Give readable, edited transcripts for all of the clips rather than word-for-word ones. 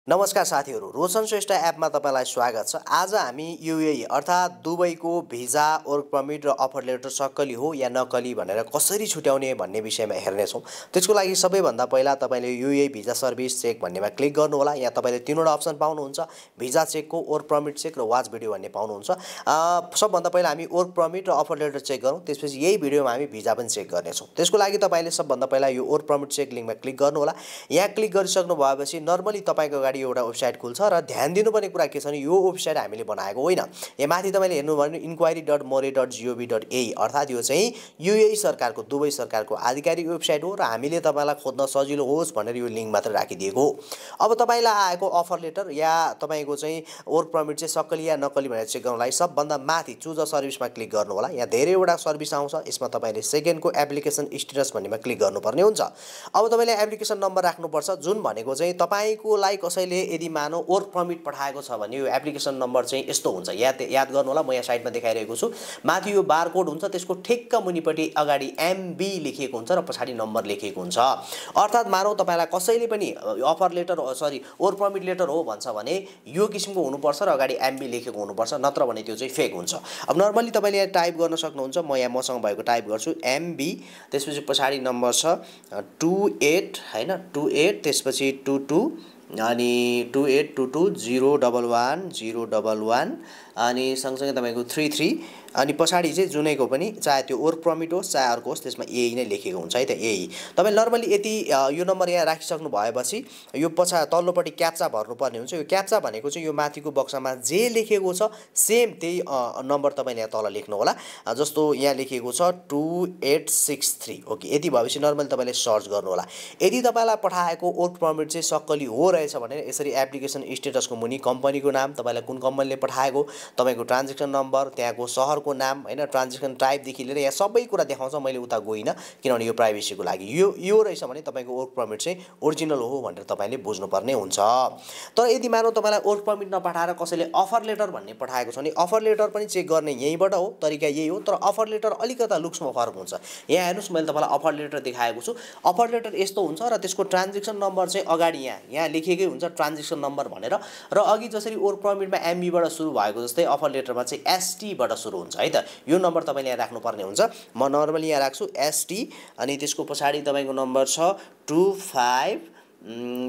नमस्कार साथीहरू, रोशन श्रेष्ठ एपमा तपाईलाई स्वागत छ। आज हामी युएई अर्थात् दुबईको भिजा, वर्क परमिट र अफर लेटर सक्कली हो या नक्कली भनेर कसरी छुट्याउने भन्ने विषयमा हेर्नेछौँ। त्यसको लागि सबैभन्दा पहिला तपाईले युएई भिजा सर्भिस चेक भन्नेमा क्लिक गर्नु होला। यहाँ तपाईले तीनवटा अप्सन पाउनुहुन्छ, भिजा चेकको, वर्क परमिट चेक र वाच भिडियो भन्ने पाउनुहुन्छ। सबभन्दा पहिला हामी वर्क परमिट र अफर लेटर चेक गरौँ, त्यसपछि यही भिडियोमा हामी भिजा पनि चेक गर्नेछौँ। त्यसको लागि तपाईले सबभन्दा पहिला यो वर्क परमिट चेक लिङ्कमा क्लिक गर्नु होला। यहाँ क्लिक गरिसक्नु भएपछि नर्मली तपाईको अगाडि एउटा वेबसाइट खुल्छ र ध्यान दिनुपर्ने कुरा के छ भने यो वेबसाइट हामीले बनाएको होइन। यहाँ माथि तपाईले हेर्नुभयो भने inquiry.more.gov.ae अर्थात् यो चाहिँ युएई सरकारको, दुबई सरकारको आधिकारिक वेबसाइट हो र हामीले तपाईलाई खोज्न सजिलो होस् भनेर यो लिङ्क मात्र राखिदिएको हो। अब तपाईलाई आएको अफर लेटर या तपाईको चाहिँ वर्क परमिट चाहिँ सक्कली या नक्कली भनेर चेक गर्नलाई सबभन्दा माथि चुज अ सर्भिसमा क्लिक गर्नु होला। यहाँ धेरैवटा सर्भिस आउँछ, यसमा तपाईले सेकेन्डको एप्लिकेसन स्टेटस भन्नेमा क्लिक गर्नुपर्ने हुन्छ। अब तपाईले एप्लिकेसन नम्बर राख्नुपर्छ, जुन भनेको चाहिँ तपाईकोलाई कसैले यदि मानौ वर्क परमिट पठाएको छ भने यो एप्लिकेसन नम्बर चाहिँ यस्तो हुन्छ। याद गर्नु होला, म यहाँ साइडमा देखाइरहेको छु। माथि यो बारकोड हुन्छ, त्यसको ठिक्क मुनिपट्टि अगाडि एमबी लेखिएको हुन्छ र पछाडि नम्बर लेखिएको हुन्छ। अर्थात् मानौ तपाईलाई कसैले पनि offer letter work permit letter हो भन्छ भने यो किसिमको हुनुपर्छ र अगाडि एमबी लेखेको हुनुपर्छ, नत्र भने त्यो चाहिँ फेक हुन्छ। अब नर्मली तपाईले यहाँ टाइप गर्न सक्नुहुन्छ, म यहाँ मसँग भएको टाइप गर्छु एमबी, त्यसपछि पछाडि नम्बर छ 28 हैन 28, त्यसपछि 22 अनि 2822011011 अनि सँगसँगै तपाईको 33 अनि पछाडि चाहिँ जुनैको पनि चाहे त्यो वर्क परमिट होस् चाहे अर्को होस् त्यसमा यही नै लेखेको हुन्छ है त। यही तपाईँ नर्मली यति यो नम्बर यहाँ राखिसक्नु भएपछि यो तल्लोपट्टि क्याप्चा भर्नुपर्ने हुन्छ। यो क्याप्चा भनेको चाहिँ यो माथिको बक्सामा जे लेखेको छ सेम त्यही नम्बर तपाईँले यहाँ तल लेख्नु होला। जस्तो यहाँ लेखेको छ 2863 ओके। यति भएपछि नर्मली तपाईँले सर्च गर्नु होला। यदि तपाईँलाई पठाएको वर्क परमिट चाहिँ सक्कली हो रहेछ भने यसरी एप्लिकेसन स्टेटसको मुनि कम्पनीको नाम, तपाईँलाई कुन कम्पनीले पठाएको, तपाईँको ट्रान्जेक्सन नम्बर, त्यहाँको सहरको नाम हैन, ट्रान्जेक्सन टाइपदेखि लिएर यहाँ सबै कुरा देखाउँछ। मैले उता गइनँ किनभने यो प्राइभेसीको लागि। यो रहेछ भने तपाईँको वर्क परमिट चाहिँ ओरिजिनल हो भनेर तपाईँले बुझ्नुपर्ने हुन्छ। तर यदि मानौ तपाईँलाई वर्क परमिट नपठाएर कसैले अफर लेटर भन्ने पठाएको छ भने अफर लेटर पनि चेक गर्ने यहीँबाट हो, तरिका यही हो। तर अफर लेटर अलिकता लुक्समा फरक हुन्छ। यहाँ हेर्नुहोस्, मैले तपाईँलाई अफर लेटर देखाएको छु। अफर लेटर यस्तो हुन्छ र त्यसको ट्रान्जेक्सन नम्बर चाहिँ अगाडि यहाँ लेखेकै हुन्छ ट्रान्जेक्सन नम्बर भनेर, र अघि जसरी वर्क परमिटमा एमबीबाट सुरु भएको जस्तै अफर लेटरमा चाहिँ एसटीबाट सुरु हुन्छ है त। यो नम्बर तपाईँले यहाँ राख्नुपर्ने हुन्छ। म नर्मली यहाँ राख्छु एसटी अनि त्यसको पछाडि तपाईँको नम्बर छ 25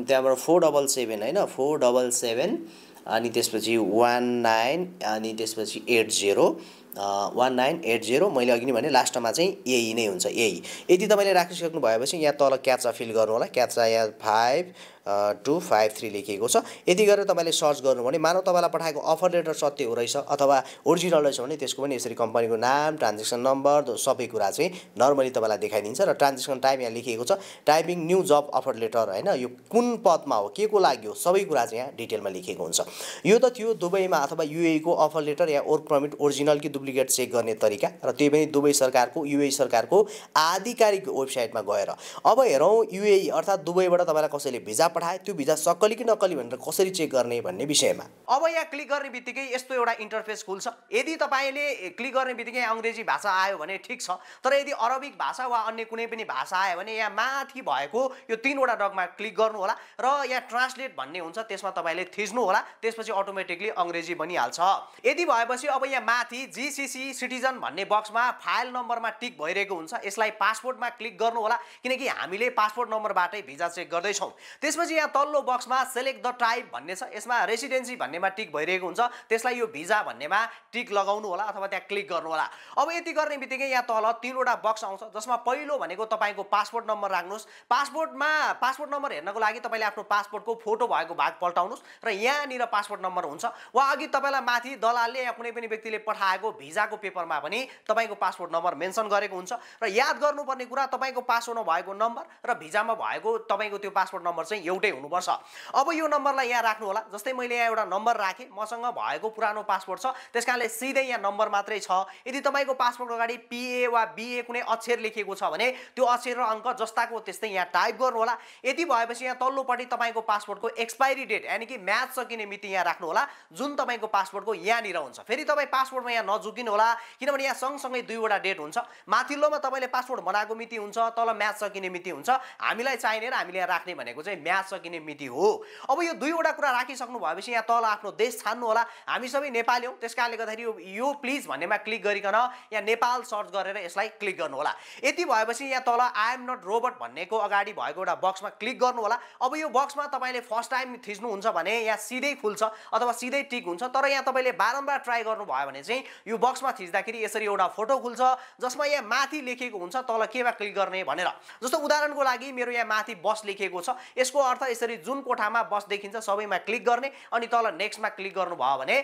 त्यहाँबाट 477 हैन 477 अनि त्यसपछि 19 अनि त्यसपछि 1980 मैले अघि नै भने लास्टमा चाहिँ यही नै हुन्छ। यही यदि तपाईँले राखिसक्नु भएपछि यहाँ तल क्याप्चा फिल गर्नु होला। क्याप्चा यहाँ 5253 लेखिएको छ। यति गरेर तपाईँले सर्च गर्नु भने मानौ तपाईँलाई पठाएको अफर लेटर सत्य हो रहेछ अथवा ओरिजिनल रहेछ भने त्यसको पनि यसरी कम्पनीको नाम, ट्रान्जेक्सन नम्बर सबै कुरा चाहिँ नर्मली तपाईँलाई देखाइदिन्छ। र ट्रान्जेक्सन टाइम यहाँ लेखिएको छ, टाइपिङ न्यू जब अफर लेटर हैन, यो कुन पदमा हो, के को लागि हो, सबै कुरा चाहिँ यहाँ डिटेलमा लेखिएको हुन्छ। यो त थियो दुबईमा अथवा युएई को अफर लेटर या वर्क परमिट ओरिजिनल कि डुप्लिकेट चेक गर्ने तरिका, र त्यो पनि दुबई सरकारको, युएई सरकारको आधिकारिक वेबसाइटमा गएर। अब हेरौँ युएई अर्थात् दुबईबाट तपाईँलाई कसैले भिजा पठाए, त्यो भिजा सक्कली कि नक्कली भनेर कसरी चेक गर्ने भन्ने विषयमा। अब यहाँ क्लिक गर्ने बित्तिकै यस्तो एउटा इन्टरफेस खुल्छ। यदि तपाईँले क्लिक गर्ने बित्तिकै अङ्ग्रेजी भाषा आयो भने ठिक छ, तर यदि अरबिक भाषा वा अन्य कुनै पनि भाषा आयो भने यहाँ माथि भएको यो तीनवटा डगमा क्लिक गर्नु होला र यहाँ ट्रान्सलेट भन्ने हुन्छ, त्यसमा तपाईँले थिच्नु होला। त्यसपछि अटोमेटिकली अङ्ग्रेजी बनिहाल्छ। यदि भएपछि अब यहाँ माथि जीसीसी सिटिजन भन्ने बक्समा फाइल नम्बरमा टिक भइरहेको हुन्छ, यसलाई पासपोर्टमा क्लिक गर्नु होला किनकि हामीले पासपोर्ट नम्बरबाटै भिजा चेक गर्दैछौँ। त्यसपछि यहाँ तल्लो बक्समा सेलेक्ट द टाइप भन्ने छ, यसमा रेसिडेन्सी भन्नेमा टिक भइरहेको हुन्छ, त्यसलाई यो भिजा भन्नेमा टिक लगाउनु होला अथवा त्यहाँ क्लिक गर्नु होला। अब यति गर्ने बित्तिकै यहाँ तल तीनवटा बक्स आउँछ, जसमा पहिलो भनेको तपाईँको पासपोर्ट नम्बर राख्नुहोस्। पासपोर्ट नम्बर हेर्नको लागि तपाईँले आफ्नो पासपोर्टको फोटो भएको भाग पल्टाउनुहोस् र यहाँनिर पासपोर्ट नम्बर हुन्छ। वा अघि तपाईँलाई माथि दलालले या कुनै पनि व्यक्तिले पठाएको भिजाको पेपरमा पनि तपाईँको पासपोर्ट नम्बर मेन्सन गरेको हुन्छ। र याद गर्नुपर्ने कुरा, तपाईँको पासपोर्टमा भएको नम्बर र भिजामा भएको तपाईँको त्यो पासपोर्ट नम्बर चाहिँ एउटै हुनुपर्छ। अब यो नम्बरलाई यहाँ राख्नु होला। जस्तै मैले यहाँ एउटा नम्बर राखेँ, मसँग भएको पुरानो पासपोर्ट छ, त्यसकारणले सिधै यहाँ नम्बर मात्रै छ। यदि तपाईँको पासपोर्ट अगाडि पिए वा बिए कुनै अक्षर लेखिएको छ भने त्यो अक्षर र अङ्क जस्ताको त्यस्तै यहाँ टाइप गर्नु होला। यति भएपछि यहाँ तल्लोपट्टि तपाईँको पासपोर्टको एक्सपायरी डेट यानि कि म्याच सकिने मिति यहाँ राख्नु होला, जुन तपाईँको पासपोर्टको यहाँनिर हुन्छ। फेरि तपाईँ पासपोर्टमा यहाँ नझुकिनु होला, किनभने यहाँ सँगसँगै दुईवटा डेट हुन्छ। माथिल्लोमा तपाईँले पासपोर्ट बनाएको मिति हुन्छ, तल म्याच सकिने मिति हुन्छ। हामीलाई चाहिने र हामीले यहाँ राख्ने भनेको चाहिँ म्याच सकिने मिति हो। अब यो दुईवटा कुरा राखिसक्नु भएपछि यहाँ तल आफ्नो देश छान्नु होला। हामी सबै नेपाली हौँ, त्यस कारणले गर्दाखेरि यो प्लिज भन्नेमा क्लिक गरिकन यहाँ नेपाल सर्च गरेर यसलाई क्लिक गर्नु होला। यति भएपछि यहाँ तल आई एम नट रोबोट भन्नेको अगाडि भएको एउटा बक्समा क्लिक गर्नु होला। अब यो बक्समा तपाईँले फर्स्ट टाइम थिच्नुहुन्छ भने यहाँ सिधै खुल्छ अथवा सिधै टिक हुन्छ। तर यहाँ तपाईँले बारम्बार ट्राई गर्नुभयो भने चाहिँ यो बक्समा थिच्दाखेरि यसरी एउटा फोटो खुल्छ जसमा यहाँ माथि लेखिएको हुन्छ तल केमा क्लिक गर्ने भनेर। जस्तो उदाहरणको लागि मेरो यहाँ माथि बस लेखिएको छ, यसको अर्थ यसरी जुन कोठामा बस देखिन्छ सबैमा क्लिक गर्ने अनि तल नेक्स्टमा क्लिक गर्नुभयो भने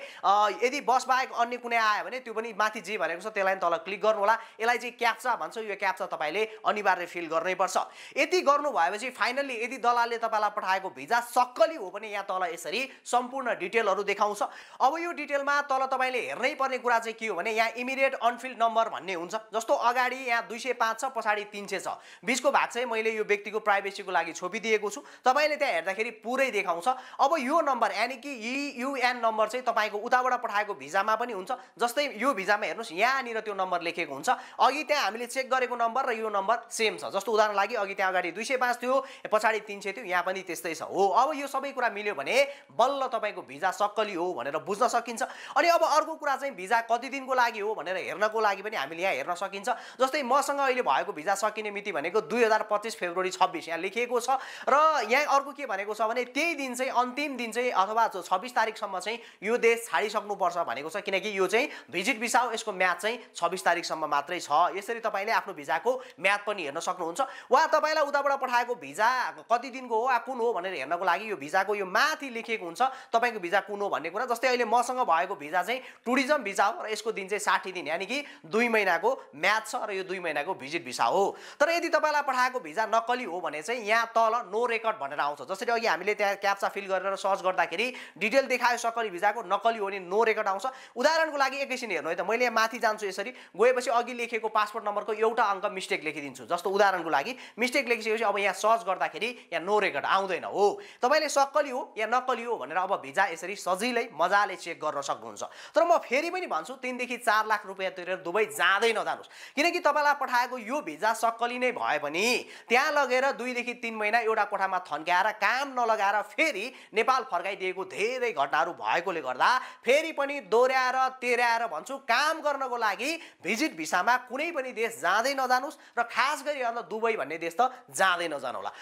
यदि बस बाहेक अन्य कुनै आयो भने त्यो पनि माथि जे भनेको छ त्यसलाई तल क्लिक गर्नु होला। यसलाई चाहिँ क्याप्चा भन्छ, यो क्याप्चा तपाईँले अनिवार्य फिल गर्नै पर्छ। यति गर्नु भएपछि फाइनली यदि दलालले तपाईँलाई पठाएको भिजा सक्कली हो भने यहाँ तल यसरी सम्पूर्ण डिटेलहरू देखाउँछ। अब यो डिटेलमा तल तपाईँले हेर्नै पर्ने कुरा चाहिँ के हो भने यहाँ इमिडिएट अनफिल्ड नम्बर भन्ने हुन्छ। जस्तो अगाडि यहाँ 205 छ, पछाडि 300 छ, बिचको भाग चाहिँ मैले यो व्यक्तिको प्राइभेसीको लागि छोपिदिएको छु। तपाईँले त्यहाँ हेर्दाखेरि पुरै देखाउँछ। अब यो नम्बर यानि कि युएन नम्बर चाहिँ तपाईँको उताबाट पठाएको भिजामा पनि हुन्छ। जस्तै यो भिजामा हेर्नुहोस् यहाँनिर त्यो नम्बर लेखेको हुन्छ। अघि त्यहाँ हामीले चेक गरेको नम्बर र यो नम्बर सेम छ। जस्तो उदाहरण लागि अघि त्यहाँ अगाडि 205 थियो, पछाडि 300 थियो, यहाँ पनि त्यस्तै छ हो। अब यो सबै कुरा मिल्यो भने बल्ल तपाईँको भिजा सक्कली हो भनेर बुझ्न सकिन्छ। अनि अब अर्को कुरा चाहिँ भिजा कति दिनको लागि हो भनेर हेर्नको लागि पनि हामीले यहाँ हेर्न सकिन्छ। जस्तै मसँग अहिले भएको भिजा सकिने मिति भनेको 2025 फेब्रुअरी 26 यहाँ लेखिएको छ र यहाँ अर्को के भनेको छ भने त्यही दिन चाहिँ अन्तिम दिन चाहिँ अथवा 26 तारिकसम्म चाहिँ यो देश छाडिसक्नुपर्छ भनेको छ, किनकि यो चाहिँ भिजिट भिसा हो, यसको म्याद चाहिँ 26 तारिकसम्म मात्रै छ। यसरी तपाईँले आफ्नो भिजाको म्याद पनि हेर्न सक्नुहुन्छ। वा तपाईँलाई उताबाट पठाएको भिजा कति दिनको हो कुन हो भनेर हेर्नको लागि यो भिजाको यो माथि लेखिएको हुन्छ तपाईँको भिजा कुन हो भन्ने कुरा। जस्तै अहिले मसँग भएको भिजा चाहिँ टुरिज्म भिजा हो र यसको दिन चाहिँ 60 दिन यानि कि 2 महिनाको म्याद छ र यो 2 महिनाको भिजिट भिसा हो। तर यदि तपाईँलाई पठाएको भिजा नक्कली हो भने चाहिँ यहाँ तल नो रेकर्ड भनेर आउँछ। जसरी अघि हामीले त्यहाँ क्याप्चा फिल गरेर सर्च गर्दाखेरि डिटेल देखायो सक्कली भिजाको, नक्कली हो भने नो रेकर्ड आउँछ। उदाहरणको लागि एकैछिन हेर्नु है त, मैले यहाँ माथि जान्छु, यसरी गएपछि अघि लेखेको पासपोर्ट नम्बरको एउटा अङ्क मिस्टेक लेखिदिन्छु। जस्तो उदाहरणको लागि मिस्टेक लेखिसकेपछि अब यहाँ सर्च गर्दाखेरि यहाँ नो रेकर्ड आउँदैन हो। तपाईँले सक्कली हो या नक्कली हो भनेर अब भिजा यसरी सजिलै मजाले चेक गर्न सक्नुहुन्छ। तर म फेरि पनि भन्छु 3 देखि 4 लाख रुपियाँ तिरेर दुबई जाँदै नजानुहोस्, किनकि तपाईँलाई पठाएको यो भिजा सक्कली नै भए पनि त्यहाँ लगेर 2 देखि 3 महिना एउटा कोठामा थन्क्याएर काम नलगाएर फेरि नेपाल फर्काइदिएको धेरै घटनाहरू भएकोले गर्दा फेरि पनि दोहोऱ्याएर तेर्याएर भन्छु काम गर्नको लागि भिजिट भिसामा कुनै पनि देश जाँदै नजानुहोस् र खास गरी दुबई भन्ने देश त जाँदै नजानु होला।